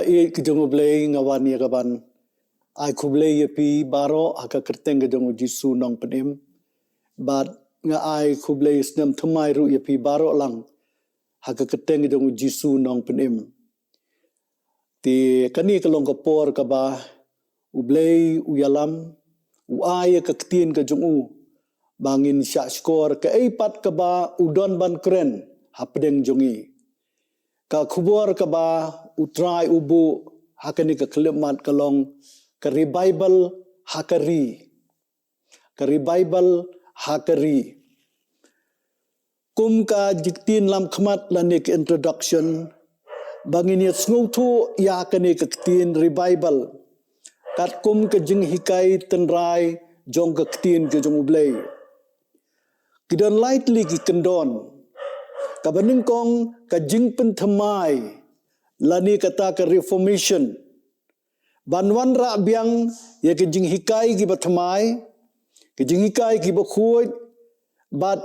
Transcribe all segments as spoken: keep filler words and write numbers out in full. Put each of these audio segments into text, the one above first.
Ïeit ka jong U Blei, nga wan ïa ka ban ai khublei ïa phi baroh ha ka kyrteng ka jong U Jisu Nongpynim. Bad nga ai khublei snem thymmai ruh ïa phi baroh lang ha ka kyrteng ka jong U Jisu Nongpynim. Te kane ka long ka por kaba U Blei u ïalam, u ai ïa ka ktien ka jong u, ba ngin shah shkor kaei pat kaba u don ban kren hapdeng jong ngi. Ka khubor kaba U Trai u buh ha kane ka khyllipmat ka long ka revival ha ka ri. Ka revival ha ka ri. Kum ka jingktien lam khmat lane ka introduction, ba ngin ïa sngewthuh ïa kane ka ktien revival katkum ka jinghikai tynrai jong ka ktien ka jong U Blei. Ki don lai tylli ki kyndon. Kaba nyngkong, ka jingpynthymmai lane kata ka reformation. Ban wanrah biang ïa ka jinghikai kiba thymmai, ka jinghikai kiba khuid, bad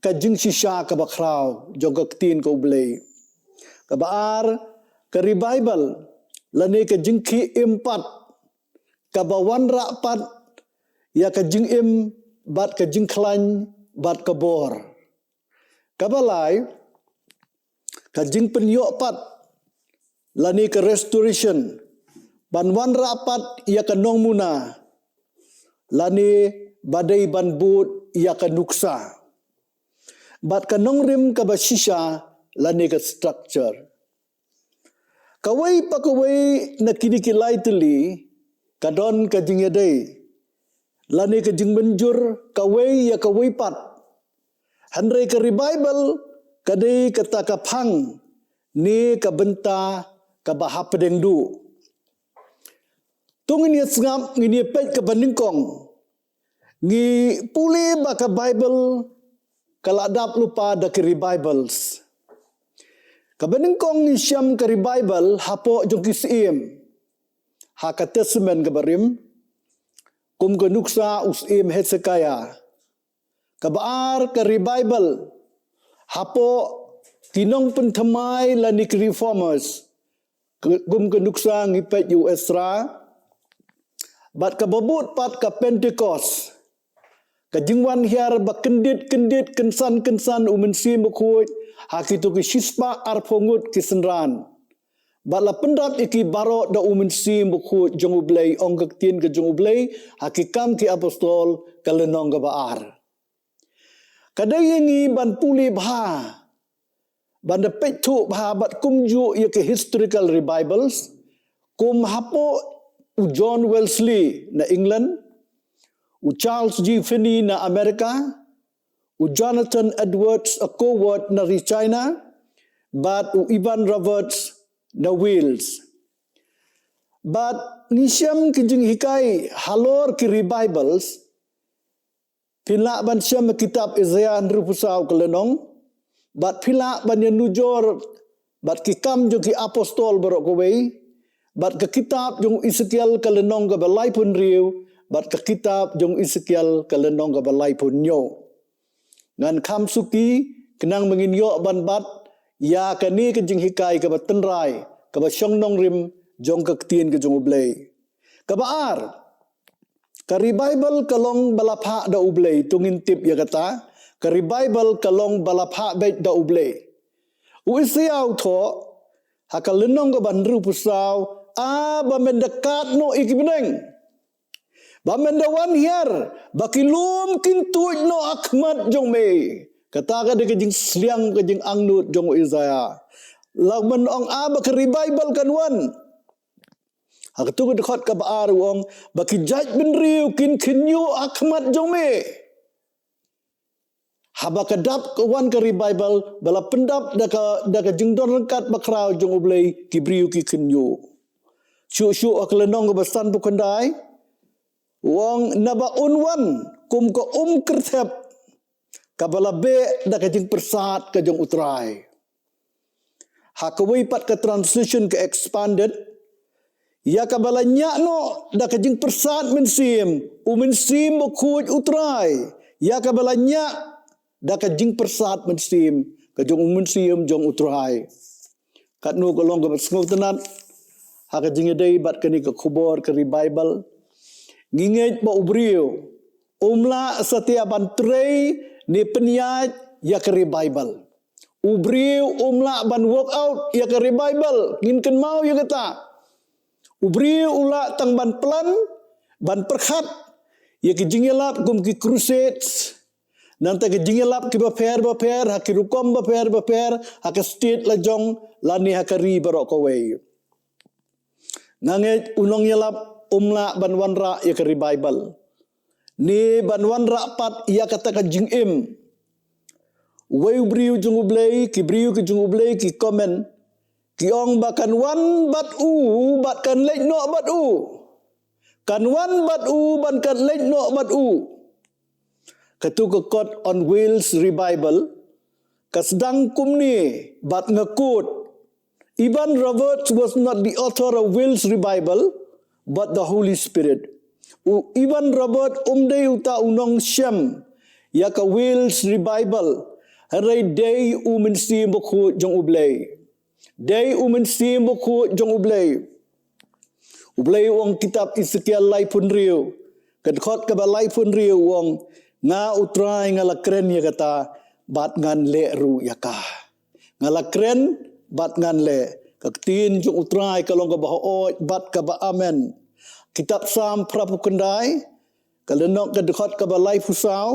ka jingshisha kaba khraw jong ka ktien ka U Blei. Kaba ar, ka revival lane ka jingkhih im pat, kaba wanrah pat ïa ka jingim bad ka jingkhlaiñ bad ka bor. Kaba lai, ka jingpynïoh pat lane ka restoration, ban wanrah pat ïa ka nongmuna lane ba dei ban bud ïa ka nuksa, bad ka nongrim kaba shisha lane ka structure. Kawei pa kawei na kine ki lai tylli ka don ka jingïadei lane ka jingmynjur kawei ïa kawei pat. Hynrei ka revival ka dei kata ka phang ne ka bynta kaba hapdeng duh. To ngin ïa sngap, ngin ïa peit kaba nyngkong. Ngi pule ba ka Bible ka la dap lypa da ki revivals. Kaba nyngkong ngi shem ka revival hapoh jong ki Syiem ha ka Testament kaba rim, kum ka nuksa u Syiem Hezekiah. Kaba ar, ka revival hapoh ki nongpynthymmai lane ki reformers, kum ka nuksa ngi peit ïa u Ezra. Bad kaba bud pat, ka Pentecost, ka jingwan hiar ba kyndit kyndit, kynsan kynsan u Mynsiem Bakhuid ha kito ki shispah arphew ngut ki synran. Bad la pyndap ïa ki baroh da u Mynsiem Bakhuid jong U Blei, ong ka ktien ka jong U Blei ha Ki Kam ki Apostol, ka lynnong kaba ar. Ka dei ïa ngi ban pule bha, ban da peit thuh bha bad kumjuh ïa ki historical revivals, kum hapoh u John Wesley na England, u Charles G. Finney na Amerika, u Jonathan Edwards, a Coward na ri China, bad u Evan Roberts na Wales. Bad ngi shem ki jinghikai halor ki revivals, phi lah ban shem ha kitab Isaiah hynriewphew saw ka lynnong, bad phi lah ban ïa nujor bad Ki Kam jong ki Apostol baroh kawei, bad ka kitab jong Ezekiel ka lynnong kaba laiphew hynriew, bad ka kitab jong Ezekiel ka lynnong kaba laiphew hynñiew. Ngan kham suki, khnang ba ngin ïoh ban bat ïa kane ka jinghikai kaba tynrai, kaba shong nongrim jong ka ktien ka jong U Blei. Kaba ar, ka revival ka long ba la phah da U Blei, to ngin tip ïa kata, ka revival ka long ba la phah beit da U Blei. U Isaiah u thoh ha ka lynnong kaba hynriewphew saw, a ba men da kad noh ïa ki bneng, ba men da wan hiar, ba ki lum kin tuid noh ha khmat jong me. Kata ka dei ka jingsliang, ka jingangnud jong u Isaiah. La men ong, a ba ka revival kan wan. Ha kato ka dkhot kaba ar u ong, ba ki jait bynriew kin khynñiuh ha khmat jong me. Haba ka dap ka wan ka revival, ba la pyndap da ka, da ka jingdon ryngkat bakhraw jong U Blei, ki briew ki khynñiuh. Shuh shuh ha ka lynnong kaba sanphew khyndai u ong, naba un wan kum ka um kyrthep kaba la beh da ka jingpyrsad ka jong U Trai. Ha kawei pat ka translation ka expanded, ïa kaba la ñiah noh da ka jingpyrsad mynsiem, u Mynsiem Bakhuid U Trai, ïa kaba la ñiah da ka jingpyrsad mynsiem ka jong u Mynsiem jong U Trai. Katno ka long kaba sngewtynnat, ha ka jingïadei bad kane ka khubor ka revival. Ngi ngeit ba u briew um lah satia ban trei ne pynïaid ïa ka revival. U briew um lah ban work out ïa ka revival. Ngin kynmaw ïa kata. U briew u lah tang ban plan, ban pyrkhat ïa ki jingïalap kum ki crusades, nangta ki jingïalap kiba pher ba pher, ha ki rukom ba pher ba pher, ha ka state la jong, lane ha ka ri baroh kawei. Nga ngeit u nongïalap um lah ban wanrah ïa ka revival, ne ban wanrah pat ïa kata ka jingim. Uwei u briew jong U Blei, ki briew ki jong U Blei ki comment, ki ong ba kan wan bad u, bad kan leit noh bad u. Kan wan bad u, bad kan leit noh bad u. Katu ka kot on Wales revival ka sdang kumne, bad nga quote, Evan Roberts was not the author of Wales revival, but the Holy Spirit. U Evan Roberts um dei uta u nongshem ïa ka Wales revival, hynrei dei U Mynsiem Bakhuid jong U Blei. Dei U Mynsiem Bakhuid jong U Blei. U Blei u ong, kitab Esekiel laiphew hynriew, ka dkhot kaba laiphew hynriew u ong, nga U Trai nga la kren ïa kata, bad ngan leh ruh ïa ka. Nga la kren, bad ngan leh. Ka ktien jong U Trai ka long kaba hooid, bad kaba amen. Kitab Salm phra phew khyndai, ka lynnong, ka dkhot kaba laiphew saw,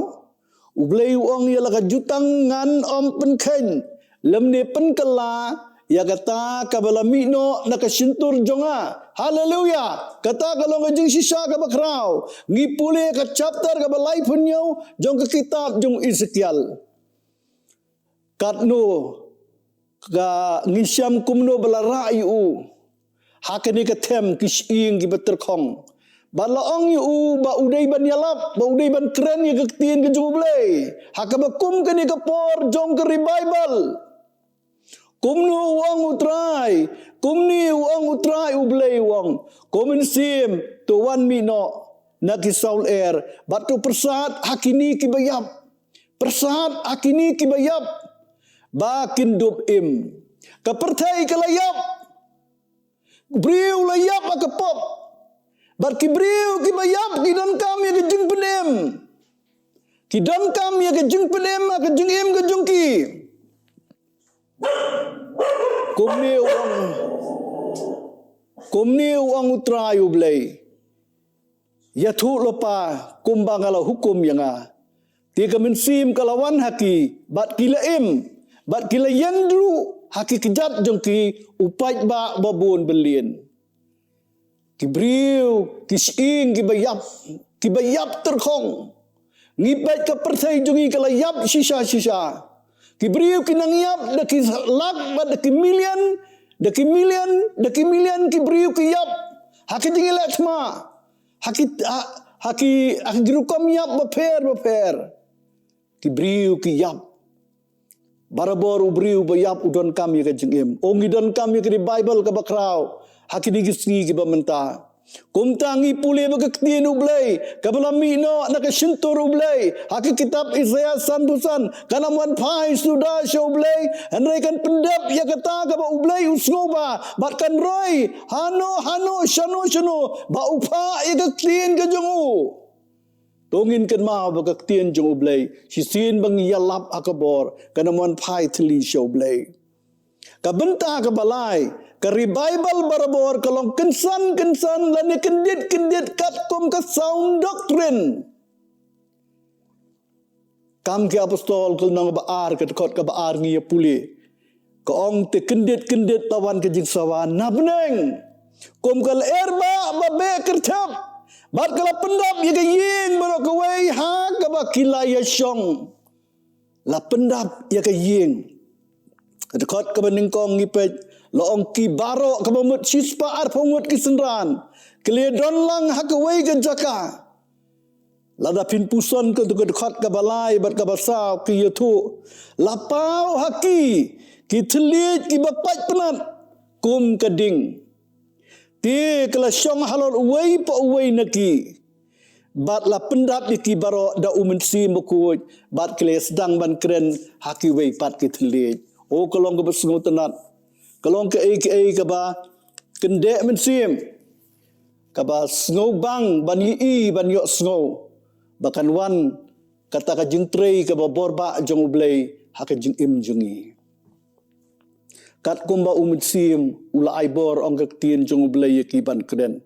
U Blei u ong, ïa la ka jutang ngan ym pynkheiñ, lymne pynkylla, ïa kata kaba la mih noh na ka shyntur jong nga. Haleluya. Kata ka long ka jingshisha kaba khraw. Ngi pule ka chapter kaba laiphew hynñiew jong ka kitab jong Esekiel. Katno ka, ngin shem kumno ba la rah ïa u ha kane ka them ki shyieng kiba tyrkhong. Bad la ong ïa u ba u dei ban ïalap, ba u dei ban kren ïa ka ktien ka jong U Blei ha kaba kum kane ka por jong ka revival. Kumno u ong U Trai, kumne u ong U Trai U Blei u ong, ko mynsiem, to wan mih noh na ki sawlyer, bad to pyrsad ha kine kiba ïap. Pyrsad ha kine kiba ïap ba kin dup im. Ka pyrthei ka la ïap. Briew la ïap ha ka pop. Bad ki briew kiba ïap ki donkam ïa ka jingpynim. Ki donkam ïa ka jingpynim ha ka jingim ka jong ki. Kumne u ong, kumne u ong U Trai U Blei. Ïathuh lypa kumba nga la hukum ïa nga. Te ka mynsiem ka la wan ha ki, bad ki la im, bad ki la ïeng druh ha ki kjat jong ki, u paidbah ba bun byllian. Ki briew, ki shyieng kiba ïap, kiba ïap tyrkhong. Ngi peit ka pyrthei jong ngi ka la ïap shisha shisha. Ki briew ki nang ïap da ki lak bad da ki million, da ki million, da ki million ki briew ki ïap ha ki jingïaleh thma. Ha ki, ha, ha ki, ha ki rukom ïap bapher bapher. Ki briew ki ïap. Barabor u briew ba ïap u donkam ïa ka jingim. Ong, ngi donkam ïa ka revival kaba khraw ha kine ki sngi kiba mynta. Kumta ngi pule ba ka ktien U Blei kaba la mih noh na ka shyntur U Blei ha ka kitab Isaïah sanphew san, kan ym wan phai suda sha U Blei, hynrei kan pyndep ïa kata kaba U Blei u sngewbha, bad kan roi hano hano, shano shano ba u phah ïa ka ktien ka jong u. To ngin kynmaw ba ka ktien jong U Blei, shisien ba ngi ïalap ha ka bor, kan ym wan phai thylli sha U Blei. Ka bynta kaba lai, ka revival barabor ka long kynsan kynsan lane kyndit kyndit katkum ka sound doctrine. Kam ki Apostol ka lynnong ba ar, ka dkhot kaba ar ngi ïa pule. Ka ong, te kyndit kyndit la wan ka jingsawa na bneng kum ka lyer ba, ba beh kyrthep. Bad ka la pyndap ïa ka ïing baroh kawei ha kaba ki la ïashong. La pyndap ïa ka ïing. Dkhot kaba nyngkong ngi peit, la ong, ki baroh kaba mut shispah arphew ngut ki synran ki la ïadon lang ha kawei ka jaka. Lada phin puson ka, ka dkhot kaba lai bad kaba saw, ki ïathuh, la paw ha ki ki thylliej kiba pait pnat kum ka ding. Te ka la shong halor uwei pa uwei na ki, bad la pyndap ïa ki baroh da U Mynsiem Bakhuid, bad ki la sdang ban kren ha kiwei pat ki thylliej. O, ka long kaba sngewtynnat. Ka long kaei kaei kaba kyndeh mynsiem, kaba sngewbang ban ïohi, ban ïohsngew ba kan wan kata ka jingtrei kaba borbah jong U Blei ha ka jingim jong ngi. Katkum ba U Mynsiem u la ai bor, ong ka ktien jong U Blei, ïa ki ban kren.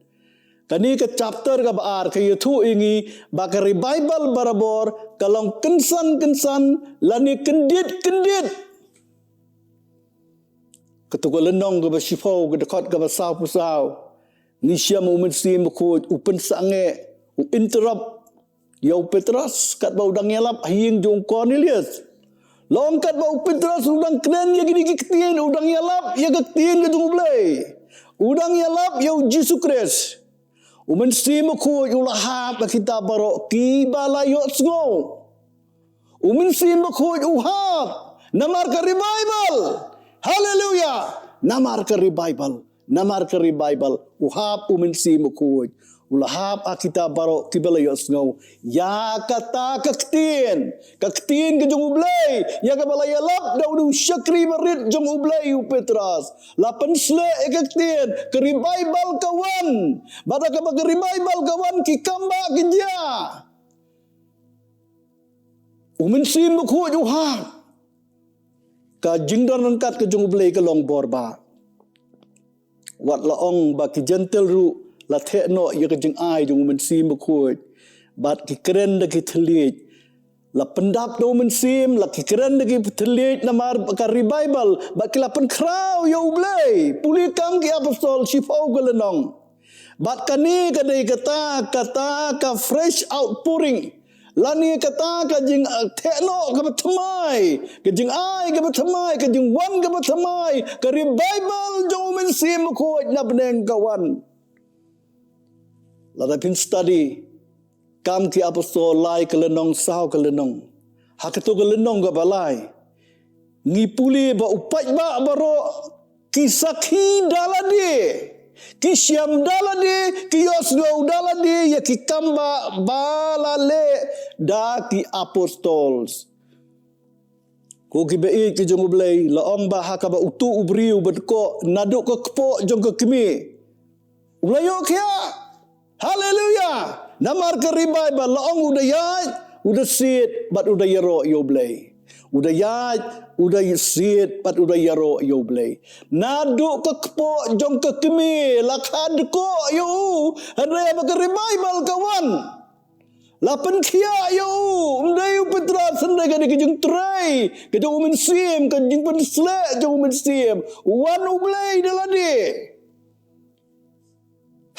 Kane ka chapter kaba ar ka ïathuh ïa ngi ba ka revival barabor ka long kynsan kynsan lane kyndit kyndit. Kato ka lynnong kaba shiphew, ka dkhot kaba sawphew saw, ngi shem U Mynsiem Bakhuid u pynsangeh, u interrupt ïa u Petros katba u dang ïalap ha ïing jong u Kornelius. Long katba u Petros u dang kren ïa kine ki ktien, u dang ïalap ïa ka ktien ka jong U Blei, u dang ïalap ïa U Jisu Khrist, U Mynsiem Bakhuid u la hap ha kita baroh kiba la ïohsngew. U Mynsiem Bakhuid u hap namar ka revival. Haleluia. Namar ka revival. Namar ka revival u hap U Mynsiem Bakhuid. U la hap ha kita baroh kiba la ïohsngew ïa kata ka ktien, ka ktien ka jong U Blei, ïa kaba la ïalap da u shakri barit jong U Blei, u Petros. La pynsleh ïa ka ktien, ka revival ka wan. Bad ha kaba ka revival ka wan, ki kam ba ki jia. U Mynsiem Bakhuid u hap. Ka jingdon ryngkat ka jong U Blei ka long borbah. Wat la ong ba ki Jentil ruh la theh noh ïa ka jingai jong U Mynsiem Bakhuid. Bad ki kren da ki thylliej. La pyndap da U Mynsiem, la ki kren da ki thylliej namar ka revival. Bad ki la pynkhraw ïa U Blei. Pule Kam ki Apostol shiphew ka lynnong. Bad kane ka dei kata, kata ka fresh outpouring. Lane kata ka jing, eh, theh noh kaba thymmai, ka jingai kaba thymmai, ka jingwan kaba thymmai, ka revival jong U Mynsiem Bakhuid na bneng ka wan. Lada phin study Kam ki Apostol lai ka lynnong, saw ka lynnong, ha kato ka lynnong kaba lai, ngi pule ba u paidbah baroh ki sakhi da lade, ki shem da lade, ki ïohsngew da lade ïa ki kam ba, ba la leh da ki apostol. Ko kiba ïeit ki jong U Blei, la ong ba ha kaba uto u briew ba dkoh naduh ka kpoh jong ka kmie, u la ïoh khiah. Haleluia. Namar ka revival, la ong u da ïaid, u da siat, bad u da ïaroh ïa U Blei. U da ïaid, u da siat, bad u da ïaroh ïa U Blei. Naduh ka kpoh jong ka kmie la kha dkoh ïa u. Hynrei haba ka revival ka wan, la pynkhiah ïa u. Ym dei u Petros, hynrei ka dei ka jingtrei ka jong U Mynsiem, ka jingpynsleh jong U Mynsiem. Wan U Blei da lade.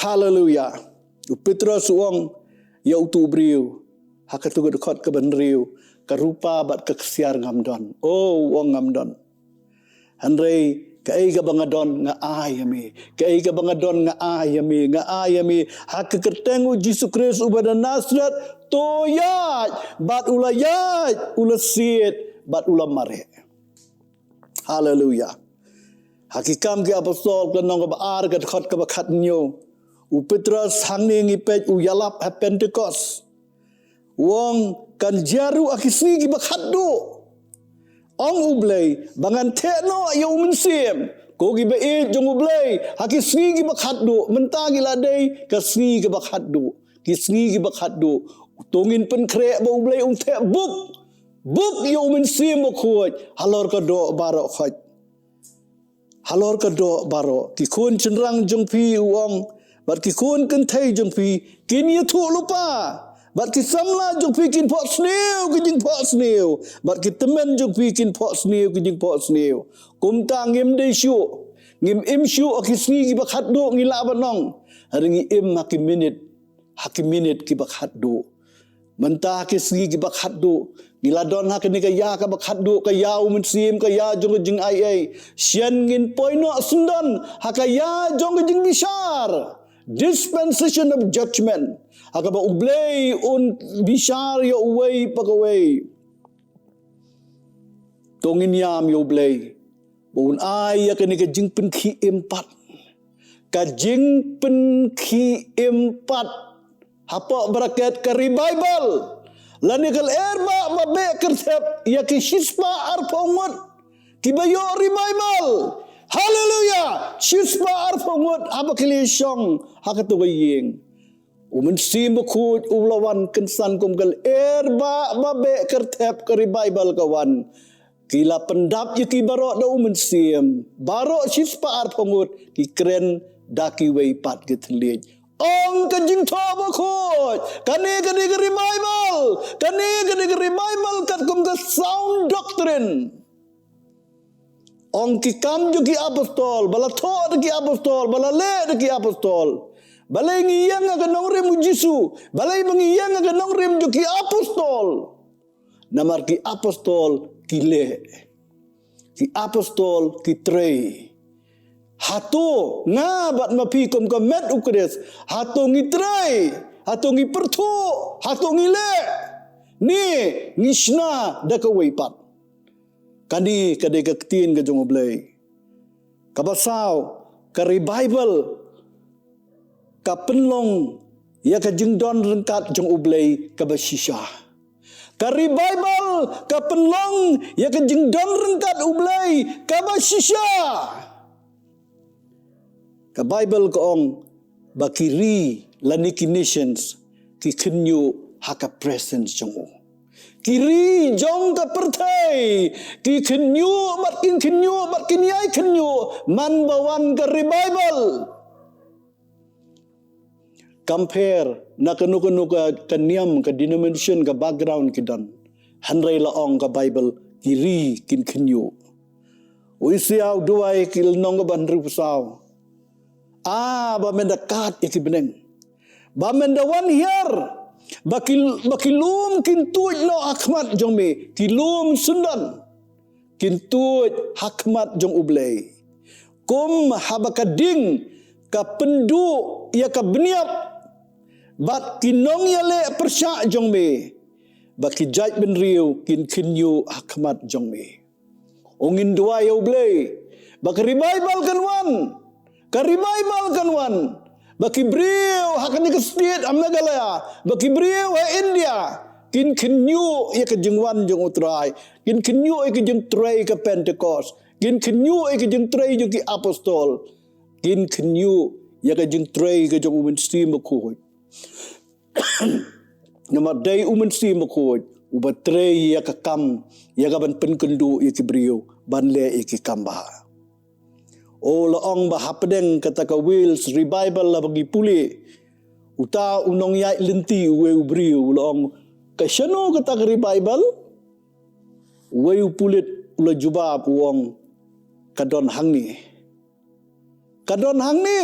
Haleluia. U Petros u ong ïa uto u briew ha kato ka dkhot kaba hynriew, ka rupa bad ka ksiar ngam don. O, u ong ngam don. Hynrei kaei kaba nga don nga ai ïa me. Kaei kaba nga don nga ai ïa me, nga ai ïa me. Ha ka kyrteng U Jisu Khrist uba na Nasareth, to ïaid. Bad u la ïaid, u la siat, bad u la mareh. Haleluia. Ha ki Kam ki Apostol ka lynnong kaba ar ka dkhot kaba khathynñiew, u Petros hangne ngi peit u ïalap ha Pentekost. U ong kan jia ruh ha ki sngi kiba khatduh. Ong U Blei ba ngan theh noh ïa U Mynsiem. Ko kiba ïeit jong U Blei, ha ki sngi kiba khatduh, mynta ngi la dei ka sngi kaba khatduh. Ki sngi kiba khatduh. To ngin pynkhreh ba U Blei un theh buk, buk ïa U Mynsiem Bakhuid halor ka doh baroh khoit. Halor ka doh baroh, ki khun shynrang jong phi, u ong, bad ki khun kynthei jong phi kin ïathuh lypa, bad ki samla jong phi kin phohsniew ki jingphohsniew, bad ki tymmen jong phi kin phohsniew ki jingphohsniew. Kumta ngim dei shuh, ngim im shuh ha ki sngi kiba khatduh, ngi lah ban ong. Hynrei ngi im ha ki minit, ha ki minit kiba khatduh. Mynta ha ki sngi kiba khatduh, ngi la don ha kane ka ïa kaba khatduh, ka ïa U Mynsiem, ka ïa jong ka jingaiei. Shen ngin poi noh syndon ha ka ïa jong ka jingbishar, dispensation of judgment, ha kaba U Blei un bishar ïa uwei pa kawei. To ngin ïam ïa U Blei ba un ai ïa kane ka jingpynkhie im pat, ka jingpynkhie im pat, hapoh bracket ka revival, lane ka lyer ba, ba beh kyrthep ïa ki shispah arphew ngut kiba ïoh revival. Haleluya! Shispah arphew ngut haba ki la shong ha kato ka ïing. U Mynsiem Bakhuid u la wan kynsan kum ka lyer ba, ba beh kyrthep, ka revival ka wan. Ki la pyndap ïa ki baroh da u Mynsiem. Baroh shispah arphew ngut ki kren da kiwei pat ki thylliej. Ong ka Jingthoh Bakhuid, kane ka dei ka revival. Kane ka dei ka revival katkum ka sound doctrine. Ong ki kam jong ki apostol, ba la thoh da ki apostol, ba la leh da ki apostol. Balei ngi ïeng ha ka nongrim u Jisu? Balei ba ngi ïeng ha ka nongrim jong ki apostol? Namar ki apostol ki leh. Ki apostol ki trei. Hato nga bad ma phi kum ka met u Khrist, hato ngi trei, hato ngi pyrthuh, hato ngi leh, ne ngi shna da kawei pat? Kane ka dei ka ktien ka jong U Blei. Kaba saw, ka revival ka pynlong ïa ka jingdon ryngkat jong U Blei kaba shisha. Ka revival ka pynlong ïa ka jingdon ryngkat U Blei kaba shisha. Ka Bible ka ong ba ki ri lane ki nations ki khynñiuh ha ka presence jong u. Ki ri jong ka pyrthei ki khynñiuh bad kin khynñiuh bad kin ïai khynñiuh man ba wan ka revival. Compare na kano kano ka, ka niam, ka denomination, ka background ki don. Hynrei la ong ka Bible ki ri kin khynñiuh. U Isaïah u duwai ki lynnong kaba hynriewphew saw. Ah, ba men da kad ïa ki bneng. Ba men da wan hiar. Ba ki, ba ki lum kin tuid noh ha khmat jong me. Ki lum syndon. Kin tuid ha khmat jong U Blei. Kum haba ka ding ka pynduh ïa ka bniap. Bad ki nongïaleh pyrshah jong me. Ba ki jaitbynriew kin khynñiuh ha khmat jong me. Ong ngin duwai ïa U Blei ba ka revival kan wan. Ka revival kan wan. Ba ki briew ha kane ka state ha Meghalaya, ba ki briew ha India kin khynñiuh ïa ka jingwan jong U Trai, kin khynñiuh ïa ka jingtrei ka Pentecost, kin khynñiuh ïa ka jingtrei jong ki apostol, kin khynñiuh ïa ka jingtrei ka jong U Mynsiem Bakhuid. Namar dei U Mynsiem Bakhuid uba trei ïa ka kam, ïa ka ban pynkynduh ïa ki briew ban leh ïa ki kam ba. O, la ong ba hapdeng kata ka Wales revival la ba ngi pule, uta u nongïaid lynti uwei u briew u la ong, ka shano kata ka revival? Uwei u pulit u la jubab u ong, ka don hangne. Ka don hangne.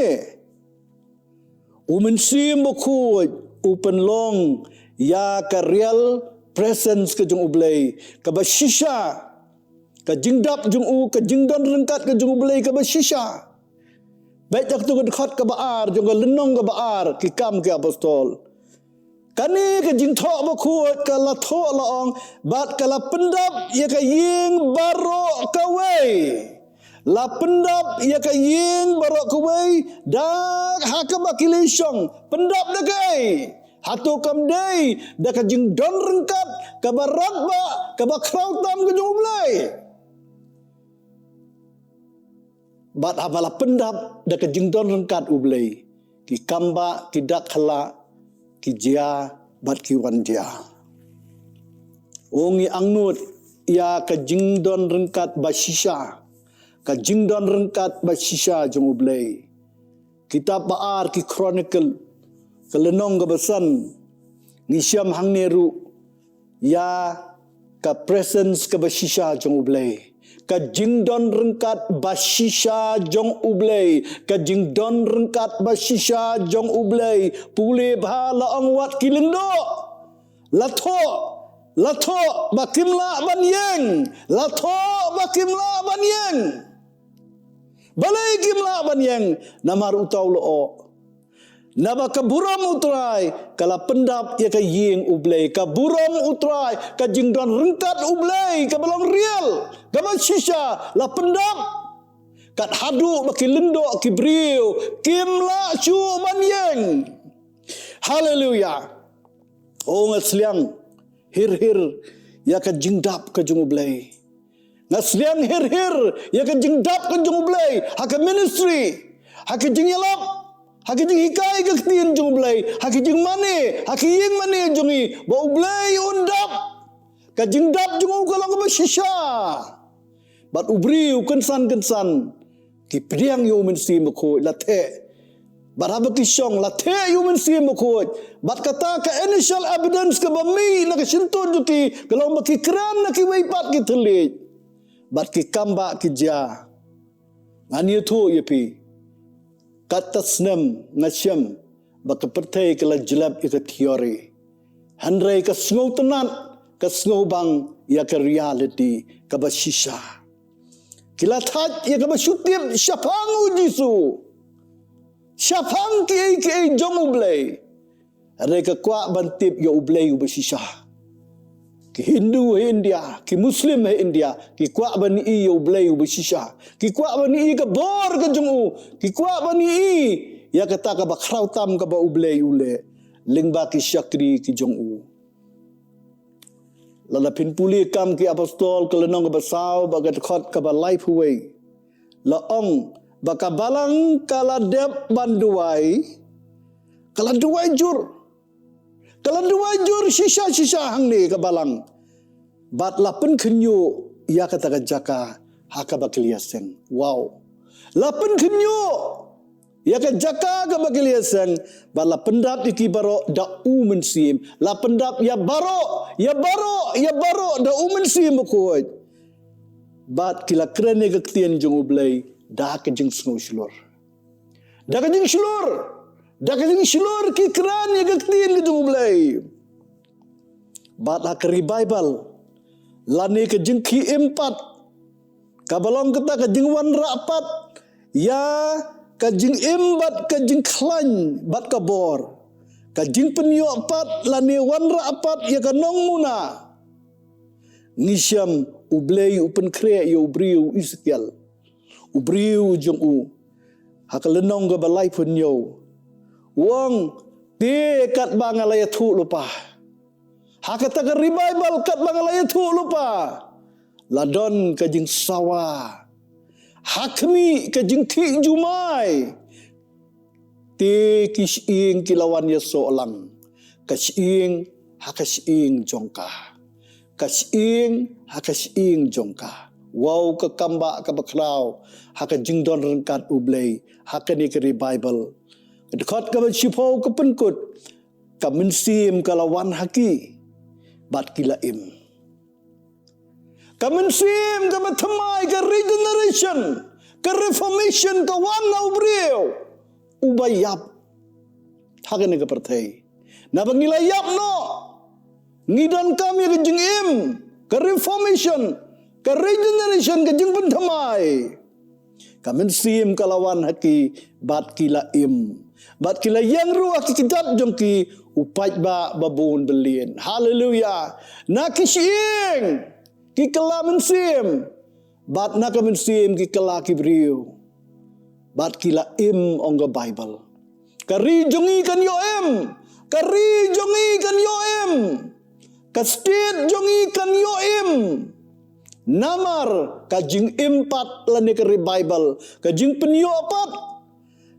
U Mynsiem Bakhuid u pynlong ïa ka real presence ka jong U Blei kaba shisha. Ka jingdap jong u, ka jingdon ryngkat ka jong U Blei kaba shisha. Bad ïa katu ka dkhot kaba ar jong ka lynnong kaba ar, Ki Kam ki Apostol. Kane ka Jingthoh Bakhuid ka la thoh, la ong, bad ka la pyndap ïa ka ïing baroh kawei. La pyndap ïa ka ïing baroh kawei da ha kaba ki la shong. Pyndap da kaei? Hato kam dei da ka jingdon ryngkat kaba radbah, kaba khraw tam ka jong U Blei? Bad haba la pyndap da ka jingdon ryngkat U Blei, ki kam ba, ki dak khyllah, ki jia bad ki wan jia. O, ngi angnud ïa ka jingdon ryngkat ba shisha, ka jingdon ryngkat ba shisha jong U Blei. Kitab ba ar, Ki Chronicle, ka lynnong kaba san, ngi shem hangne ruh ïa ka presence kaba shisha jong U Blei. Ka jingdon ryngkat ba shisha jong U Blei. Ka jingdon ryngkat ba shisha jong U Blei. Pule bha, la ong, wat ki lyngdoh. La thoh, la thoh ba kim lah ban ïeng. La thoh ba kim lah ban ïeng. Balei kim lah ban ïeng? Namar uta u lyoh. Naba ka burom U Trai ka la pyndap ïa ka ïing U Blei. Ka burom U Trai, ka jingdon ryngkat U Blei kaba long real, kaba shisha, la pyndap. Kat haduh ba ki lyngdoh ki briew kim lah shuh ban ïeng. Haleluya. O, nga sliang hir hir ïa ka jingdap ka jong U Blei. Nga sliang hir hir ïa ka jingdap ka jong U Blei ha ka ministry, ha ka jingïalap, ha ka jinghikai ka ktien jong U Blei, ha ka jingmane, ha ka ïingmane jong ngi, ba U Blei un dap. Ka jingdap jong u ka long kaba shisha. Bad u briew kynsan kynsan, ki pdiang ïa U Mynsiem Bakhuid, la theh. Bad haba ki shong, la theh ïa U Mynsiem Bakhuid. Bad kata ka initial evidence kaba mih na ka shyntur jong ki, ka long ba ki kren na kiwei pat ki thylliej. Bad ki kam ba ki jia. Ngan ïathuh ïa phi. Katto snem nga shem ba ka pyrthei ka la jlep ïa ka theory. Hynrei ka sngewtynnat, ka sngewbang ïa ka reality kaba shisha. Ki la thait ïa kaba shu tip shaphang U Jisu, shaphang kiei kiei jong U Blei. Hynrei ka kwah ban tip ïa U Blei uba shisha. Ki Hindu ha India, ki Muslim ha India, ki kwah ban ïohi ïa U Blei uba shisha. Ki kwah ban ïohi ïa ka bor ka jong u, ki kwah ban ïohi ïa kata kaba khraw tam kaba U Blei u leh lyngba ki shakri ki jong u. Lada phin pule Kam ki Apostol ka lynnong kaba saw bad ka dkhot kaba laiphew wei, la ong ba ka balang ka la dep ban duwai, ka la duwai jur. Ka la duwai jur shisha shisha hangne ka balang. Bad la pynkhynñiuh ïa kata ka jaka ha kaba ki la ïaseng. Wow. La pynkhynñiuh ïa ka jaka kaba ki la ïaseng, bad la pyndap ïa ki baroh da U Mynsiem. La pyndap ïa baroh, ïa baroh, ïa baroh da U Mynsiem Bakhuid. Bad ki la kren ïa ka ktien jong U Blei da ka jingsngewshlur. Da ka jingshlur, da ka jingshlur ki kren ïa ka ktien ka jong U Blei. Bad ha ka revival, lane ka jingkhie im pat, kaba long kata ka jingwanrah pat ïa ka jingim bad ka jingkhlaiñ bad ka bor. Ka jingpynïoh pat lane wanrah pat ïa ka nongmuna. Ngi shem U Blei u pynkhreh ïa u briew u Esekiel, u briew jong u. Ha ka lynnong kaba laiphew hynñiew, u ong, te katba nga la ïathuh lypa, ha kata ka revival katba nga la ïathuh lypa, la don ka jingsawa, ha khmih ka jingkhih jumai. Te ki shyieng ki la wan ïasoh lang, ka shyieng ha ka shyieng jong ka, ka shyieng ha ka shyieng jong ka. Wow, ka kam ba kaba khraw ha ka jingdon ryngkat U Blei ha kane ka revival. Ka dkhot kaba shiphew ka pynkut, ka mynsiem ka la wan ha ki, bad ki la im. Ka mynsiem kaba thymmai, ka regeneration, ka reformation ka wan na u briew uba ïap ha kane ka pyrthei. Naba ngi la ïap noh, ngi donkam ïa ka jingim, ka reformation, ka regeneration, ka jingpynthymmai. Ka mynsiem ka la wan ha ki, bad ki la im, bad ki la ïeng ruh ha ki kjat jong ki u paidbah babun bylliat. Haleluya. Na ki shyieng ki kylla mynsiem, bad na ka mynsiem ki kylla ki briew, bad ki la im, ong ka Baibl. Ka ri jong ngi kan ïoh im, ka ri jong ngi kan ïoh im, ka state jong ngi kan ïoh im. Namar ka jingim pat lane ka revival, ka jingpynïoh pat,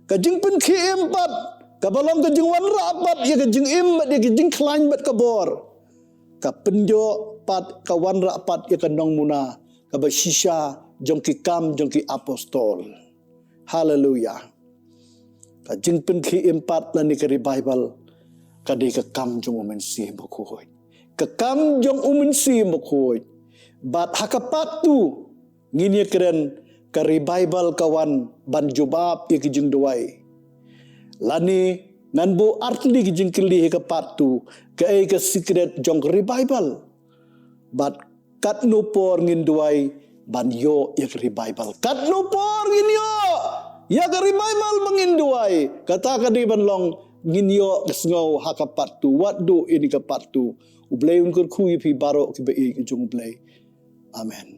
ka jingpynkhie im pat, kaba long ka jingwanrah pat ïa ka jingim bad ïa ka jingkhlaiñ bad ka bor, ka pynïoh pat, ka wanrah pat ïa ka nongmuna kaba shisha jong ki Kam jong ki Apostol. Haleluya. Ka jingpynkhie im pat lane ka revival ka dei ka kam jong U Mynsiem Bakhuid. Ka kam jong U Mynsiem Bakhuid. Bad ha ka part two ngin ïakren, ka revival ka wan ban jubab ïa ki jingduwai. Lane ngan buh artylli ki jingkylli ha ka part two, kaei ka secret jong ka revival. Bad katno por ngin duwai ban ïoh ïa ka revival? Katno por ngin ïoh ïa ka revival ba ngin duwai? Kata ka dei ban long ngin ïoh ka sngew ha ka part two. Wat duh ïa ka part two. U Blei un kyrkhu ïa phi baroh kiba ïeit jong U Blei. Amen.